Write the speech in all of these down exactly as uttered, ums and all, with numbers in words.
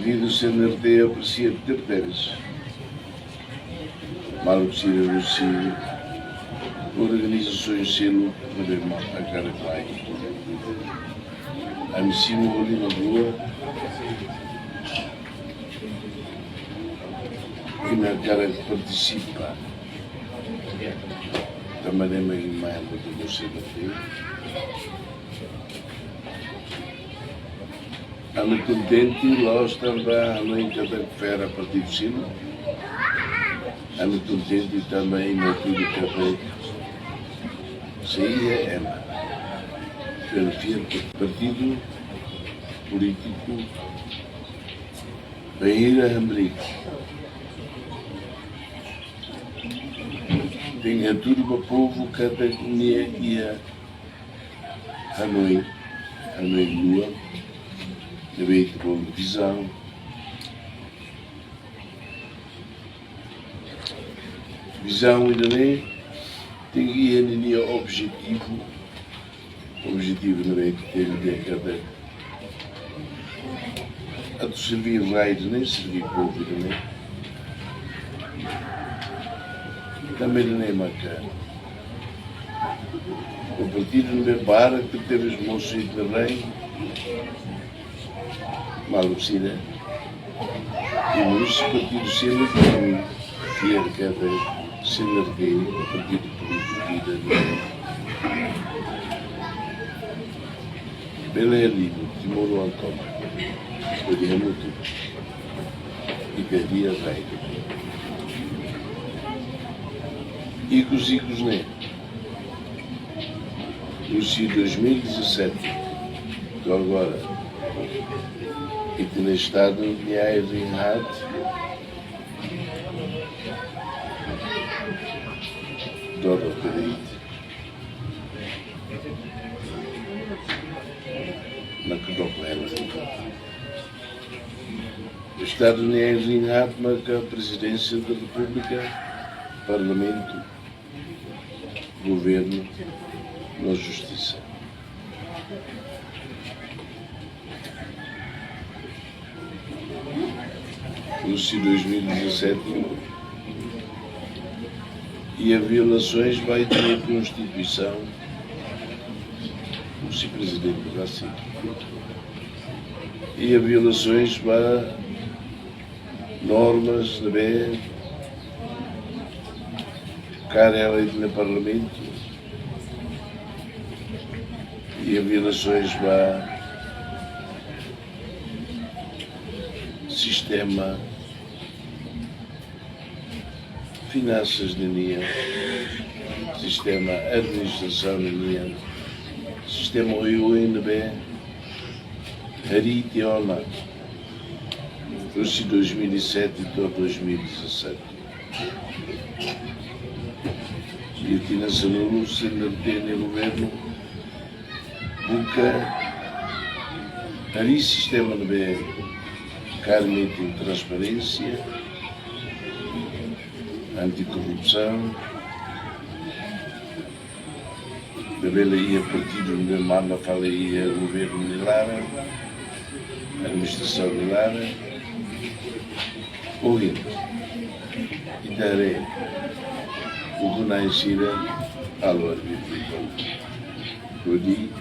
Partidu C N R T apresia tebetebes maluk sira husi organizasaun seluk ne'ebé mak hakarak mai. Ami simu hodi na rua i hakarak partisipa. Tanba ne'e mak ami mai hamutuk ho C N R T. Ami kontente loos tanba ami hakarak fera partidu seluk. Ami kontente tanba imi hatudu katak sei iha ema fiar-fiar partidu polítiku bainhira hamriik tenke hatudu ba povu katak nia iha hanoin, hanoin luak, ne'ebé ita bolu vizaun. Vizaun ida-ne'e tenke iha ninia objetivu, objetivu ne'ebé ita tenke katak atu serví rai ida-ne'e, serví povu ida-ne'e. Tanba ne'e maka partidu ne'ebé barak tebes mosu iha rai, maluk sira, i mosu partidu seluk, ami fiar katak C N R T partidu polítiku ida ne'ebé bele liu timoroan tomak hodi hamutuk ita iha rai. Ikus-ikus ne'e, husi dois mil e dezassete to'o agora, ita-nia estadu nia ai-riin haat, dor ba ita. Na kedok lema. Estadu nia ai-riin haat maka Prezidénsia da Repúblika, Parlamentu, Governu no Justisa. Husi dois mil e dezassete, iha violasoens ba ita-nia Konstituisaun, husi Prezidente rasik. Iha violasoens ba normas ne'ebé kaer hela iha Parlamentu, iha violasoens ba sistema finansas ninian, sistema administrasaun ninian, sistema oioin ne'ebé harii tiha ona husi dois mil e sete to'o dois mil e dezassete. Iha tinan sanulu, C N R T nia governu buka harii sistema ne'ebé kaer metin transparénsia, antikorrupsaun, ne'ebé la iha partidu ne'ebé manda fali iha governu nia laran, administrasaun nia laran. Ohin, ita haree ukun-na'in sira halo arbitriu. Hodi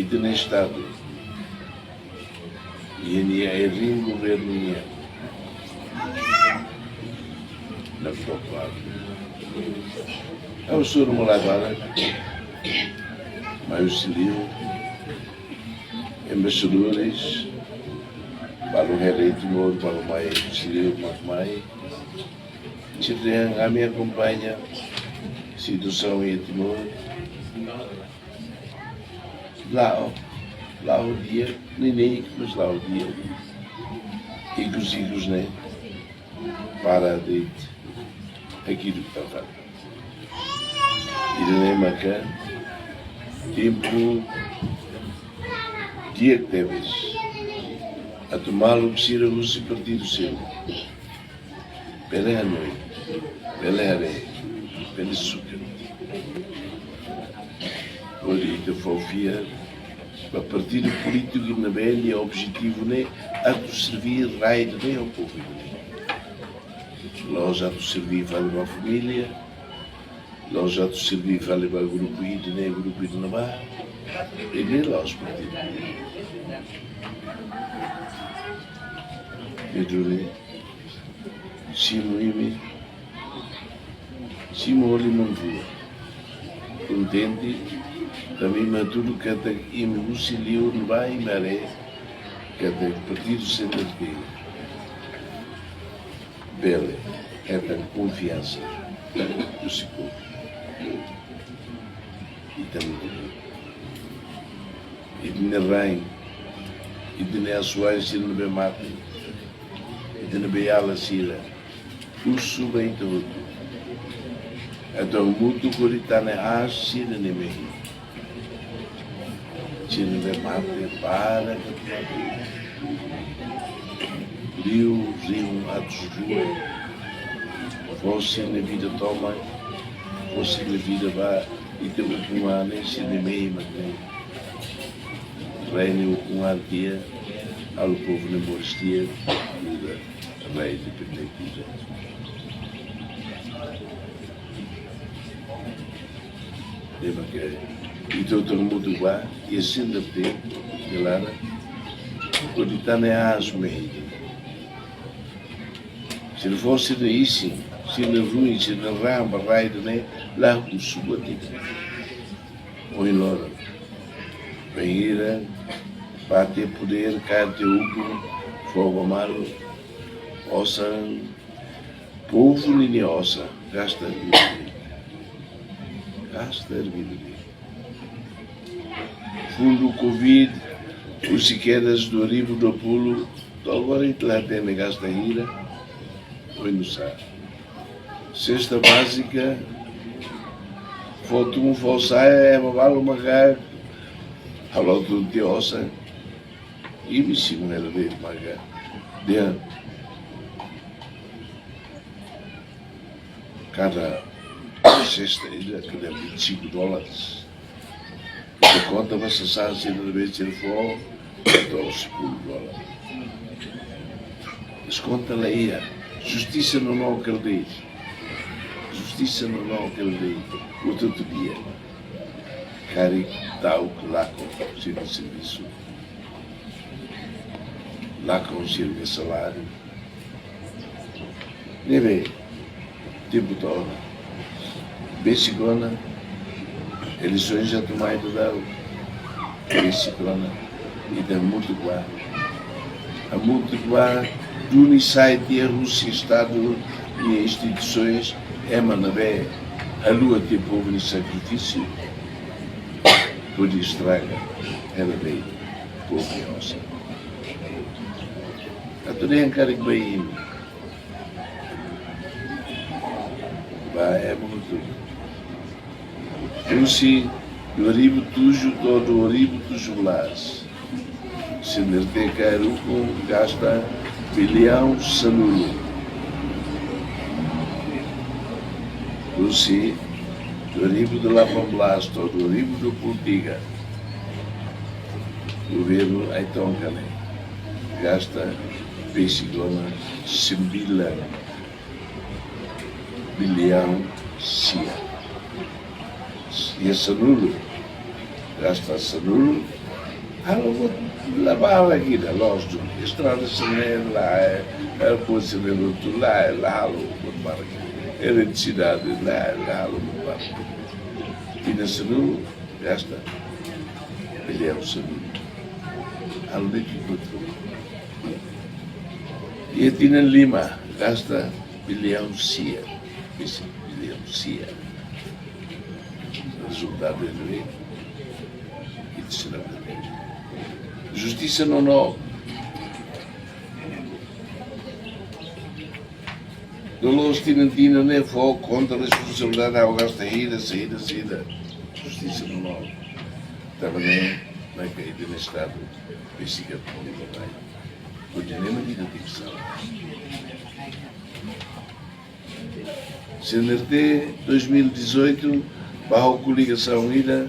ita-nia estadu iha nia ai-riin governu nian. Na foku. Ha'u sura malae barak, mai husi liur, embaixadores, balu haree Timor, balu mai husi liur, mak mai. Sira dehan ami akompaña situasaun iha Timor. La'o, la'o di'ak, neineik, mas la'o di'ak. Ikus-ikus ne'e para de'it, hakiduk tafan. Ida-ne'e maka tempu di'ak tebes atu maluk sira husi partidu seluk bele hanoin, bele haree, bele sukat. Hodi ita fó fiar Ba partidu polítiku ne'ebé nia objetivu ne'e atu serví rai ida-ne'e ho povu ida-ne'e. La'ós atu serví fali ba família, la'ós atu serví fali ba grupu ida-ne'e, grupu ida-ne'ebá. Ida-ne'e la'ós partidu. Ida-ne'e simu imi, simu ho liman rua. Kontente, tanba imi hatudu katak imi husi li'ur ne'ebá imi haree katak partidu C N R T bele hetan konfiansa husi povu. Ita-nia, ita-nia rain, ita-nia asuwa'in sira ne'ebé mate, ita-nia beiala sira, husu ba ita hotu atu hamutuk hodi tane aas sira-nia mehi. Sira ne'ebé mate barak, liu rihun atus rua, fó sira-nia vida tomak, fó sira-nia vida ba ita ukun-an ne'e, sira-nia mehi mak ne'e. Rai ne'e ukun-an tiha, halo povu ne'e moris tiha, muda rai independente ida. Ne'e mak ita hotu hamutuk ba, iha C N R T nia laran, hodi tane aas mehi ida. Sira fó sira-nia isin, sira-nia ruin, sira-nia raan ba rai ida-ne'e, la husu buat ida. Ohin loron, bainhira parte poder, kaer tiha ukun, fó ba malu, osan, povu ninia osan, gasta ervidu de'it. Gasta ervidu de'it. Fundu Covid, husi kedas dua ribu dua puluh, to'o agora ita la hatene gasta hira, oinsá. Sesta bázika, fó tun, fó sa'e, ema balu maka halo tun tiha osan. Imi simu hela de'it maka dehan kada sesta ida kada vinte e cinco dólares. Ita konta ba sasán sira ne'ebé sira fó, to'o sepuluh dólar. Deskonta la iha. Justisa nonook hela de'it. Justisa nonook hela de'it. Hotu-hotu di'ak. Karik ta'uk lakon sira-nia servisu, lakon sira-nia saláriu. Ne'ebé, tempu to'o ona. Besik ona, eleisoens atu mai daudaun. Besik ona, ita hamutuk ba. Hamutuk ba, duni sai tiha husi Estadu nia instituisoens, ema ne'ebé haluha tiha povu nia sakrifísiu, hodi estraga hela de'it povu nia osan. Atu dehan karik ba imi, ba ema hotu. Husi dua ribu tujuh to'o dua ribu tujuh belas, C N R T kaer ukun gasta biliaun sanulu. Husi dua ribu delapan belas to'o dua ribu dua puluh tiga, governu Ailton Candé gasta besik ona sembilan biliaun sia. Iha sanulu, gasta sanulu, halo buat la barak ida, loos duni. Estrada sira-ne'e la'e, eh, airport sira-ne'e hotu la'e, la halo buat barak ida. Eletrisidade la'e, la halo buat barak ida. Tinan sanulu, gasta biliaun sanulu. Halo de'it buat ruma. Iha tinan lima, gasta biliaun sia. Besik biliaun sia. Rezultadu ne'e, ita seidauk hatene. Justisa nonook. Dolo tinan-tinan ne'e fó konta responsabilidade, ha'u gasta hira, saida, saida. Justisa nonook. Tanba ne'e, mai ka ita-nia Estadu, besik atu bele rai. Hodi ne'e mak ita tenke salva. C N R T dois mil e dezoito, ba ho koligasaun ida,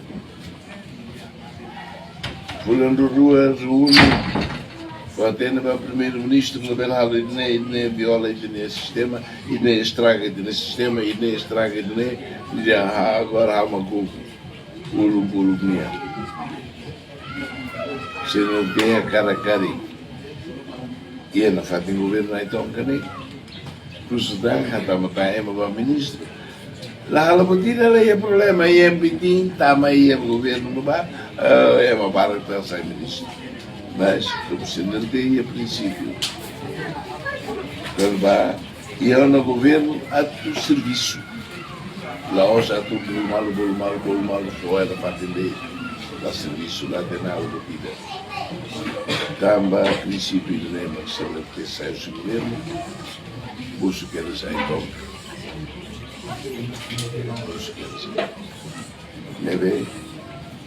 Fulan rua reúne, ba hatene ba primeiru-ministru, labele halo ida-ne'e, ida-ne'e viola ita-nia sistema, ida-ne'e estraga ita-nia sistema, ida-ne'e estraga ida-ne'e, ida, ah, agora ha'u mak uluk-uluk nian. Se não tem a cara cari. Iha nafatin governu ai tong kane. Kusu dan kata mata ema ba ministru. La halo buat ida la iha problema, iha M P T tama iha governu no ba, eh, ema barak atu sai ministru. Mas, como se não tem iha prinsípiu. Kalau ba, iha ona governu atu servisu. La'ós atu bolu malu, bolu malu, bolu malu, fó ema parte de la servisu, la hatene algo vida. Tanba prinsípiu ida-ne'e mak se la te sai husi governu, busu kere sai tong. Busu kere sai. Ne'ebé,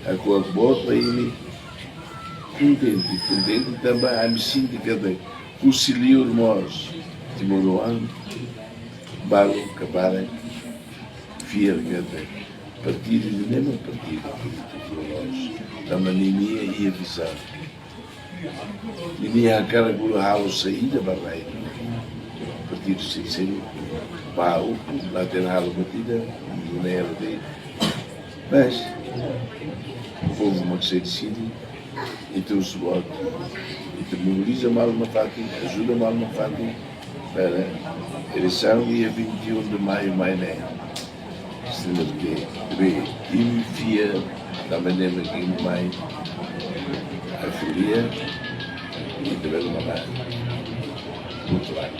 ha'u boot ba imi, kontente, kontente tanba ami sente katak husi liur mós timoroan balu kabarak fiar katak partidu ida-ne'e mak partidu polítiku loos. Tanba ninia iha vizaun. Ninia hakarak bolu halo saida ba rai. Partidu sira seluk, ba ukun, la hatene halo buat ida, nuneira de. Mas, povu mak sei deside, ita husu votu, ita mobiliza malu nafatin, ajuda malu nafatin, para eleisaun dia vinte e um de maio mai ne'e. Sino ke be imi fiar tanba ne'e mak imi mai afilia, ita bele manán mutlak.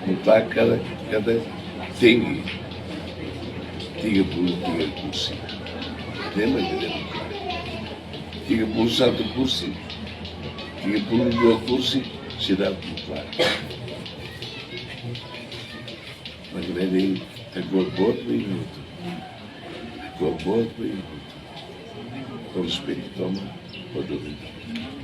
Mutlak katak, katak tenke tiga puluh tiga kursi. Ne'e mak ita bele manán. Tiga puluh satu kursi, tiga puluh dua kursi, seidauk mutlak. Mak ne'e de'it, ha'u boot ba imi hotu. Ha'u boot ba imi hotu. Ho respeitu tomak, ho domin tomak.